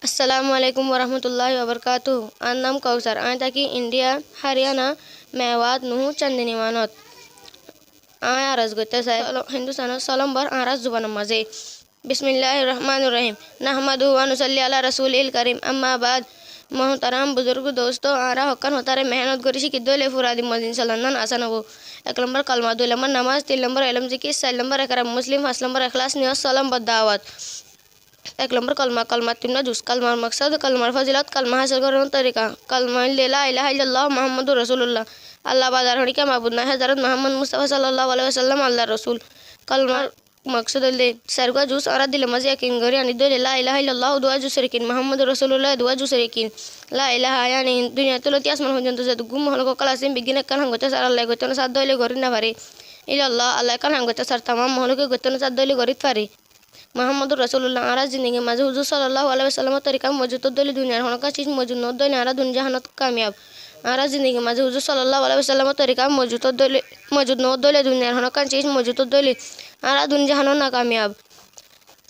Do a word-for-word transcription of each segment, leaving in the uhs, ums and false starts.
Assalamu alaikum warahmatulláhi wabarakátuhu. Añár nam Kausar. Añí táki India, Hariyana, Mewat, Nuhu, Chandini Manot. Añí aras goittá sai Hindustánor só lombor añárar zubanor mazé. Bismilláhir rahmánir rahím. Nahmaduhu wa nusalli ala rasúlihil karim. Amma baad. Muhtaram buzurg dustó, añára hokkán hotáre mehénot gorí cíkidde óile fura din mozin solonnan asán óibo. Ek lombor kalma, dui lombor namaz, tin lombor elóm zikir, sair lombor ekram muslim, fañs lombor ekhlas niyot, só lombor dawat. Ek lombor kalma, kalma tuinná jus, kalmar moksód, kalmar fozilot, kalma hásil gorónor torika. Kalma óilde la ilaha illallah Muhammadur Rasulullah. Allah bade ar honíkka mabud nái, Hazarot Muhammad Mustafa sallallahu alaihi wasallam Allar Rosul. Kalmar moksód óilde sairgúa jus añára dilor mazé yakin gorí anídde óile la ilaha illallah duwá jus rekin, Muhammadur Rasulullah duwá jus rekin. La ilaha yani duniyaittú lóti asman foijjonto zeduggún mohluk ókkol asé, beggín ekkán ham goittá sar, Allaye goittá no sádde óile gorí no faré. Illallah, Allaye ekkán ham goittá sar, tamam mohlúke goittá no sádde óile gorít faré. Muhammadur Rasulullah, añára zindigir mazé huzur sallallahu alaihi wasallamor torika mozut ódde óile duniyar honókkán ciz mozut no ódde óile añára dun jahánot kamiyab. Añára zindigir mazé huzur sallallahu alaihi wasallamor torika mozut ódde óile, mozut no ódde óile duniyar honókkán ciz mozut ódde óile añára dun jahánot nakamiyab.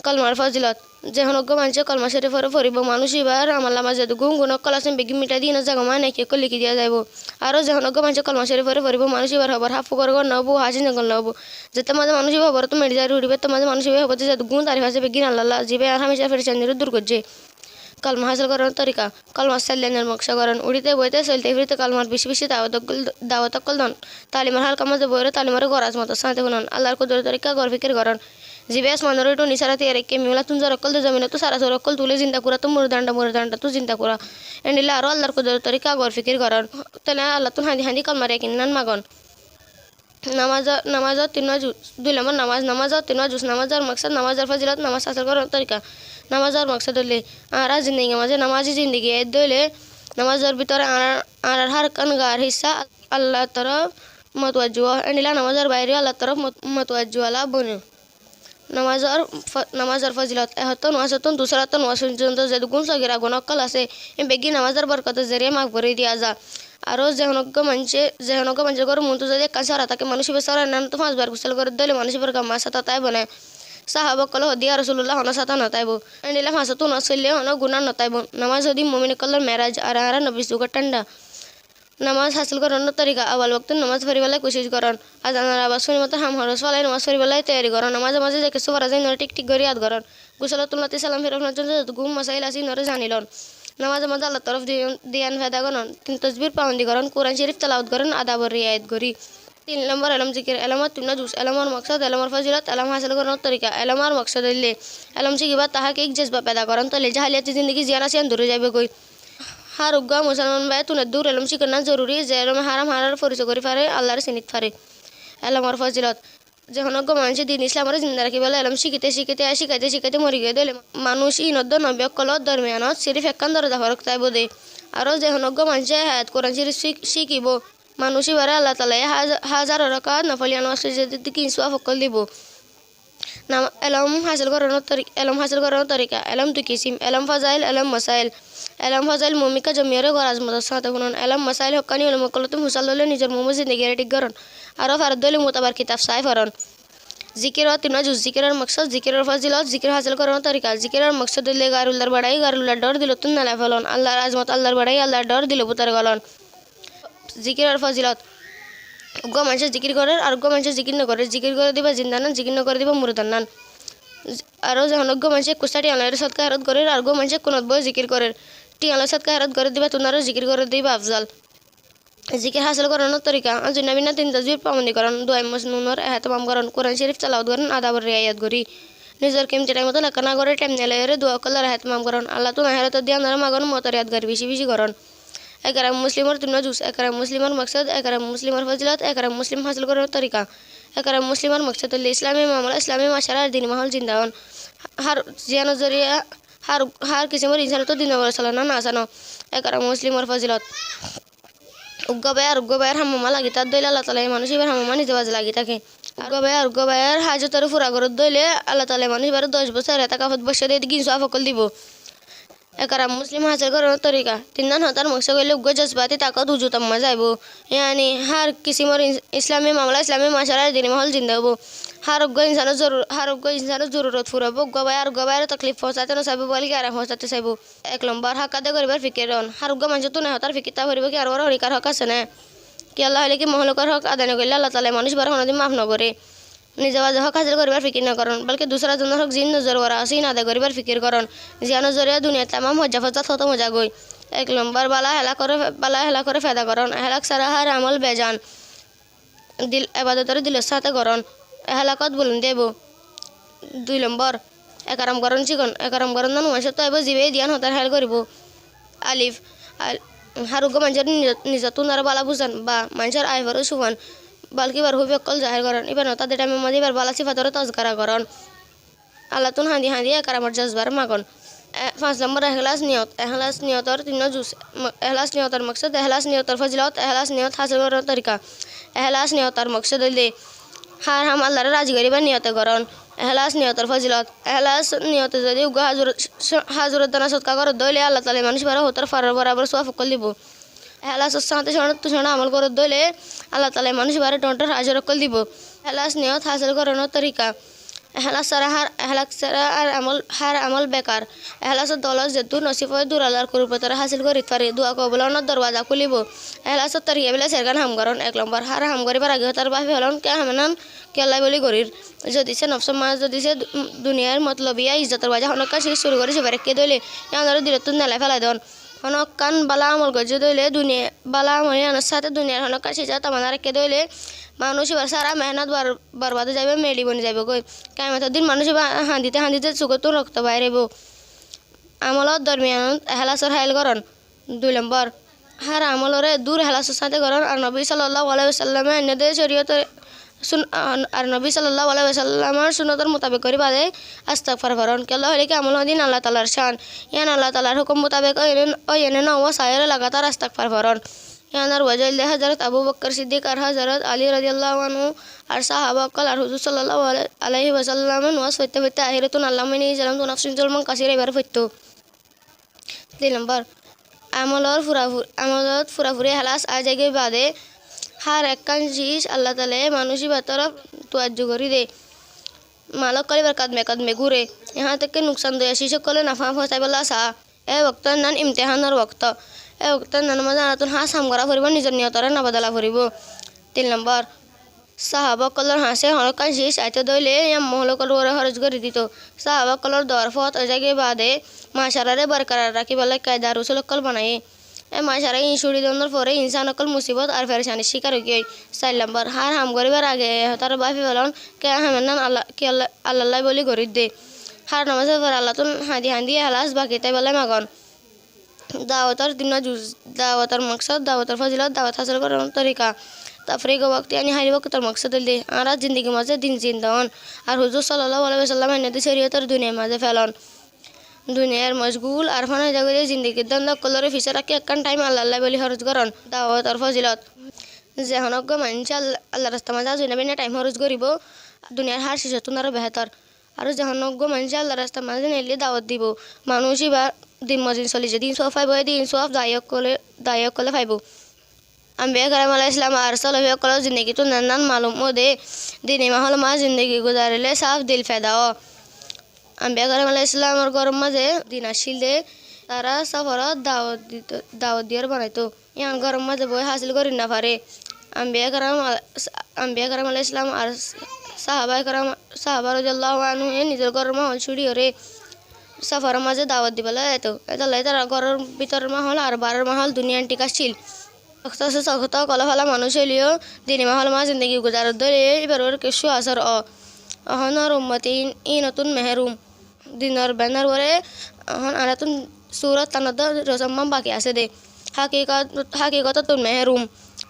Kalmar fozilot. Ze honóggua maincé kalma córif fori foribo, manúic íbar amolnamar zeduggún guná ókkol asé beggín mithai di inor zaga mazé neki ókkol liki diya zaibo. Aró ze honóggua maincé kalma córif fori foribo, manúic íbar hobor háf fukor gor no óibo, háci nogor no óibo. Zettó mazé manúic íba hoborottu meri zar uçíbo, ettó mazé manúic íba hoborottu zeduggún tarif asé beggín Allalla, zibá añár hámicár ferecaniré dur goijjé. Kalma hásil gorónor torika. Kalma saillanor moksód goron. Uçíte boite, soilte firite kalmar beci beci dawot ókkol, dawot ókkol don. Talimor hálkar mazé boiyóre talimoré goraz motor sáñte fúnon. Allar kudurotor ikká gor fikir goron. Zibá asmanor uore nísara tiyari raikké, mimalattún zor ókkol de, zominottú sara sor ókkol tulé, zinda kurattú murda handa, murda handattú zinda kura. Endilla aró Allar kudurotor ikká gor fikir goron. Tene Allattún hañdi hañdi kalmar yakinnan magon. Namazor, namazor tuinná jus, dui lombor namaz, namazor tuinná jus, namazor moksód, namazor fozilot, namaz hásil gorónor torika. Namazor moksód óilde, añára zindigir mazé namazi zindigi aidde óile, namazor bútore añárar, añárar hár ekkán gar hissá Allar torof motuwajju ó, endilla namazor baireyó Allar torof mot-, motuwajju óla bone. Namazor fo-, namazor fozilot. Ehótto nomazottún dusára otto nomaz foijjonto zeduggún sogira guná ókkol asé, ín beggín namazor borkotor zoriya maf gorí diya za. Aró ze honóggua maincé, ze honóggua maincór góror muúntu zodi ekkán sóra táke, manúic íba sóra innánottú fañs bar gusól gorédde óile manúic íbar gam mazé sáta táibo né? Sáhaba ókkole hoó de, "Ya Rasulullah, honó sáta no táibo." Endilla fañs ottó nomaz foille honó guná no táibo. Nomaz óilde mumin ókkolor meraj, ar añárar nobir zugor thánda. Namaz hásil gorónor torika. Awal woktót namaz foribálla kucíc goron. Azanor abas fúni matór ham horos félai namaz foribálla toiyari goron. Namazor mazé ze kessú fora za inoré thík thík gorí yad goron. Gusólottún lóti salam fira foijjonto zeduggún mosáil asé inoré zani lon. Namazor mazé Allar torof diyan, diyan feda goron. Tin tosbir pabondi goron. Kuran Córif telawot goron adabor riayet gorí. Tin lombor elóm zikir. Elómor tuinná jus. Elómor moksód, elómor fozilot, elóm hásil gorónor torika. Elómor moksód óilde elóm cíkiba, tahakik, jezba feda goron. Tóile jahaliyati zindigi ziyán asé yían duri zaibo goi. Hár uggúa musolman báiyattún eddur elóm cíkanna zoruri, ze elóme háram halal foriso gorí fare, Allaré sinít fare. Elómor fozilot. Ze honóggua maincé din Islamoré zinda rakíballa elóm cíkite cíkite ar cíkaite cíkaite mori giyé dé óile, manúic íinottú nobi ókkolor dormiyanot sirif ekkán doroza forók táibo dé. Aró ze honóggua maincé hé ayat Kuran Córif cík-, cíkibo, manúic íbaré Allataalaye háza-, házaro rakat nofol yían wasta zedde ki suwab ókkol dibo. Nam-, elóm hásil gorónor tori-, elóm hásil gorónor torika. Elóm dui kisím, elóm fazail, elóm mosáil. Elóm fazail muúmikká zomiyóre goraz motor sáñte fúnon. Elóm mosáil hókkaní ulama ókkolóttu fusál dóile nizor muúmor zindigiré thík goron. Aró faredde óile mutabar kitab saái foron. Zikiror tuinná jus. Zikiror moksód, zikiror fozilot, zikir hásil gorónor torika. Zikiror moksód óilde gairullar baçai, gairullar dhoór dilottún nelai felon. Allar azmot, Allar baçai, Allar dhoór dilor bútore golon. Zikiror fozilot. Uggúa maincé zikir gorér, ar uggúa maincé zikir nogorér. Zikir goré dé íba zindannan, zikir nogoré dé íba murdannan. Aró ze honóggua maincé ekkuccá thiañ loiyóre sodka hérat gorér, ar uggúa maincé ekkunot boi zikir gorér. Thiañ loi sodka hérat goré dé íbattún aró zikir goré dé íba afzal. Zikir hásil gorónor torika. Añzur nabinna tin tosbir pabondi goron, duai mosnunor ehetemam goron, Kuran Córif telawot goron, adabor riayat gorí. Nizor kimti thaimottú lekka nogoré thaim niloiyóre dua ókkolor ehetemam goron. Allattún ahérator diyan dóre magon, motor yadgari bicí bicí goron. Ekram Muslimor tuinná jus. Ekram Muslimor moksód, Ekram Muslimor fozilot, Ekram Muslim hásil gorónor torika. Ekram Muslimor moksód óilde Islami mamala, Islami macara ar dini mahól zinda on. Hár, ziyánor zoriya hár, hár kisímor insanottú dinor uore solonnan asán ó. Ekram Muslimor fozilot. Uggúa báiye ar uggúa báiyor ham háma lagi táke dé óile Allataalaye manúic íbar ham háma nize baze lagi táke. Uggúa báiye ar uggúa báiyor hájotoré fura gorédde óile Allataalaye manúic íbaré doc bosór etakafot boccá diyé dé ki suwab ókkol dibo. Ekram Muslim hásil gorónor torika. Tinnán hotár moksód óilde uggúa jozbati takót uzu tamma zaibou. Yáni hár kisimor is-, Islami mamala, Islami macalar dini mohól zinda óibou. Hár uggúa insánor zorur-, hár uggúa insánor zorurot fura óibou. Uggúa báiye ar uggúa báiyeré toklif foóñsaito nosaibóu, bólki aram foóñsaito saibóu. Ek lombor, hók adai goríbar fikir goron. Hár uggúa maincór tún hotár fikir táa foribóu ki añár uore honikar hók asé né? Kiyólla hoilé ki mohlukor hók adai nogoillé Allataala manúic ibáre honódin maf nogoré. Nize baze hók hásil goríbar fikir nogoron, bólki dusára zonor hók ziín nozor uore asé iín adai goríbar fikir goron. Ziyánor zoriya duniyar tamám hoijja fosad hótom ói zagói. Ek lombor, bála ehlak oré, bála ehlak oré feda goron. Ehlak sára hár amól bejan. Dil, ebadotoré dilor sáñte goron. Ehlakot bulondi óibou. Dui lombor, ekram goron cíkon. Ekram goron nán uañcóttu aibóu zibáye diyán hotár hél goríbou. Alif, al-, hár uggúa maincór nizo-, nizottún aró bála buzan ba maincór aiforó cúfan, bólki íbar hóbi ókkol zahér goron. Íbar notá de thaimor mazé íbar bála sífatoré tozkara goron. Allattún hañdi hañdi ekramor jozbaré magon. E, fañs lombor, ehlas niyot. Ehlas niyotor tinnó jus, mo-, ehlas niyotor moksód, ehlas niyotor fozilot, ehlas niyot hásil gorónor torika. Ehlas niyotor moksód óilde hár ham Allaré razi goríbar niyote goron. Ehlas niyotor fozilot. Ehlas niyote zodi uggúa házur, házuror dana sodka goródde óile Allataala manúic ibáre hotár faror borabor suwab ókkol dibou. Ehlasor sáñte cóñr, cóñr amól goródde óile Allataala manúic ibáre dhoóñr dhoóñr ajor ókkol dibou. Ehlas niyot hásil gorónor torika. Ehlas sára hár, ehlas sára hár amól, hár amól bekar. Ehlasor doulot zeddúr nosib ói dur Allar kurupotore hásil gorít fare, dua kobul ónor dorwaza kúlibou. Ehlasor torika bíla sergán ham goron. Ek lombor, hár ham goríbar age hotár báfi felon, ke ham enán kiyólla bóli gorír. Zodi se nofsor mazé, zodi se du-, duniyar motlobiya izzotor wajá honókkan ciz cúru gorí cúfai raikké dé óile, yíanoré dilottú nelai félai don. Honókkan bála amol goijjé dé óile duniya-, bála amol yíanor sáñte duniyar honókkan ciz tamana raikké dé óile, manúic íbar sára mehénot bor-, borbad ói zaibóu, meçi boni zaibóu goi. Kiyamotor din manúic íba hañdite hañdite sukottún rokto baáir óibou. Amolor dormiyanot ehlasor háil goron. Dui lombor, hár amoloré dur ehlasor sáñte goron. Ar Nobi sallallahu alaihi wasallame ainné dé córiyotor Sun-, ar, ar Nobi sallallahu alaihi wasallamor sunnotor mutabek gorí bade astagfar foron. Kiyólla hoilé ki amol honódin Allatalar cán. Yían Allatalar hókum mutabek óiye né, óiye né no óiye saiyóre lagatar astagfar foron. Yíanor wajá óilde Házarot Abu Bakkar Siddik ar Házarot Ali radiyallahu anhu ar sahaba ókkol ar huzur sallallahu alai-, alaihi wasallame nomás foitté foitté ahérottún Allahumma inni zalamtu nafsi zulman kasira ibáre foitto. Tin lombor, amolor furafur-, amolot furafuri ehlas aái zaigói bade hár ekkán ciz Allatalaye manúic íbar torof tuwajju gorí de. Mal ókkol íbar kadme kadme gúre. Ehán táke nuksan doiya ciz ókkole nafa foóñsaibólla saá. E woktónnan imtihánor wokto. E woktónnanor mazé añárattún hás ham gorá foribóu, nizor niyotoré no bodola foribóu. Tin lombor, sahaba ókkolor hañsé honókkan ciz aitó dé óile yían mohlukor uore hóros gorí dito. Sahaba ókkolor duar fot ói zaigói bade macaráre borkarar rakíbolla kaida ar usúl ókkol banaiyé. E macará iín cúri donor fore insán ókkol musibot ar ferecanir cíkar óigiyoi. Sair lombor, hár ham goríbar age e hotár báfi felon, ke e ham ennán Alla, ki Alla, Allallái bóli gorídde. Hár nomásor fore Allattún hañdi hañdi ehlas baki táibolla magon. Dawotor tinnwá juz, dawotor moksód, dawotor fozilot, dawot hásil gorónor torika. Tafrigo wokti, yáni háli woktor moksód óilde añára zindigir mazé din zinda óon. Ar huzur sallallahu alaihi wasallam ainné dé córiyotor duniyair mazé felon. Duniyair mocgul ar fánai zagói dé zindigir dónda ókkolóre fisé rakí ekkán thaim Allallái bóli hóros goron. Dawotor fozilot. Ze honó uggúa maincé All-, Allar rastar mazé azuina bínna thaim hóros goríbou, duniyair hár cizottún aró behétor. Aró ze honó uggúa maincé Allar rastar mazé neillé dawot dibou, manúic íba din mozin soli ze din suwab faibóu, é din suwab dayi ókkole, dayi ókkole faibóu. Ambiya keram alaihissalam ar solofi ókkolor zindigittú nannán malum ó de, dini mahólor mazé zindigi guzarilé sáf dil feda ó. Ambiya keram alaihissalamor góror mazé din accíl de, tará sáforot dawot dito, dawot diyóre banaitó. Yían góror mazé boi hásil gorí nofaré. Ambiya keram al-, Ambiya keram alaihissalam ar sáhaba keram, sáhaba rodiyallahu anhu e nizor góror mahól cúçiyóre sáforor mazé dawot dibálla zaitó. Étolla ítarar góror bútoror mahól ar baáror mahól duníyan thík accíl. Sokto sokto kolofola manúic óileyo dini mahólor mazé zindigi guzaródde óile íbar uore kessú asór ó. Ehónor ummot íin, íinottún mehérum. Dinor benar uore ehón añárattún surot tanodde rosommán baki asé dé. Hákikot, hákikotottún mehérum.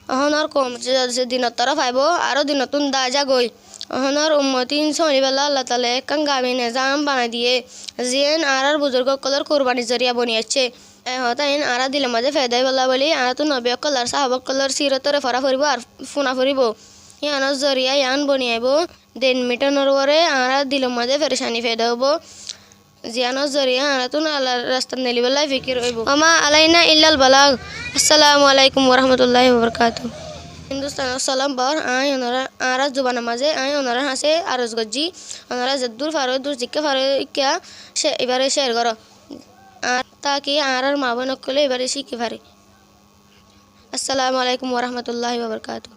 Ehónor koum ze, ze dinor torof aibóu, aró dinottún dá zagói. Ehónor ummot íin sóñilibálla Allataalaye ekkán gami nezam banai diyé, ziyén añárár buzurg ókkolór kurbanir zoriya boni aiccé. E hotá iín añára dilor mazé feda óibolla bóli añárattú nobi ókkol ar sáhaba ókkolór sirotore fora foribóu ar fúna foribóu. Yíanor zoriya yián boni aibóu. Din mitanor uore añára dilor mazé ferecani feda óibou. ziyánor zoriya añárattún Allar rastat neelibolla fikir óibo. Wa ma alaina illal balag. Assalamu alaikum wa rahmatullahi wa barakatuhu. Hindustan or solom bor, añí onorá, añárar zubanor mazé añí onorár hañsé aros goijjí, onorá zeddúr faro, eddúr zikká faro, ikká she-, ibáre share goró. Ar taki añárar maa boin ókkole ibáre cíki fare. Assalamu alaikum wa rahmatullahi wa barakatuhu.